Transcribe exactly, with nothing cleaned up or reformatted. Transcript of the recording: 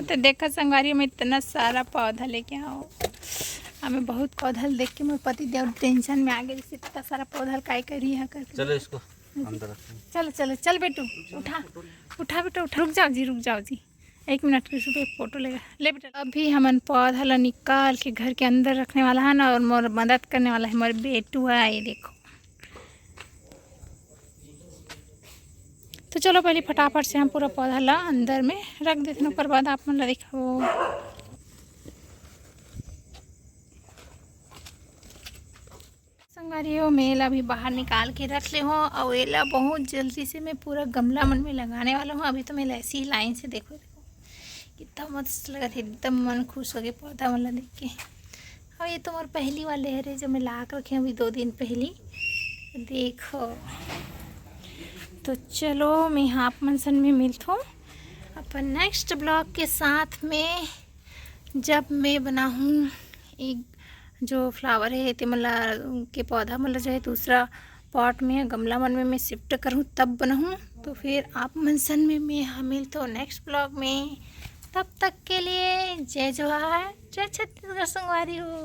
तो देखा संगवारी, मैं इतना सारा पौधा लेके आओ, हमें बहुत पौधा ल देख के मोर पति देव टेंशन में आ गए, इतना सारा पौधा ल काय करी है करके। चलो इसको अंदर रखते हैं। चलो चलो चल बेटू, उठा उठा बेटा उठा। रुक जाओ जी, रुक जाओ जी, एक मिनट के सुबह एक फोटो लेगा। ले बेटा, अभी हमन पौधा ला निकाल के घर के अंदर रखने वाला है ना, और मोर मदद करने वाला है मोर बेटू है। ये देखो, तो चलो पहले फटाफट से हम पूरा पौधा ला अंदर में रख देते हैं, ओकर बाद आप मन ला दिखाओ। संगवारी हो, मैं एला अभी बाहर निकाल के रख ले हूँ, और एला बहुत जल्दी से मैं पूरा गमला मन में लगाने वाला हूँ। अभी तो मैं ऐसे ही लाइन से, देखो देखो कितना मस्त लगत है, एकदम मन खुश हो गए पौधा मन ला देख के। और ये तो मोर पहली वाले हरे जो मैं ला के रखे अभी दो दिन पहली। देखो, तो चलो मैं आप मन सन में मिलत हूँ अपन नेक्स्ट ब्लॉग के साथ में, जब मैं बनाहूँ एक जो फ्लावर है ते मला के पौधा मला जो है दूसरा पॉट में, गमला मन में मैं शिफ्ट करूँ तब बनाहूँ। तो फिर आप मन सन में मैं मिलत हूँ नेक्स्ट ब्लॉग में। तब तक के लिए जय जोहार, जय छत्तीसगढ़ संगवारी हो।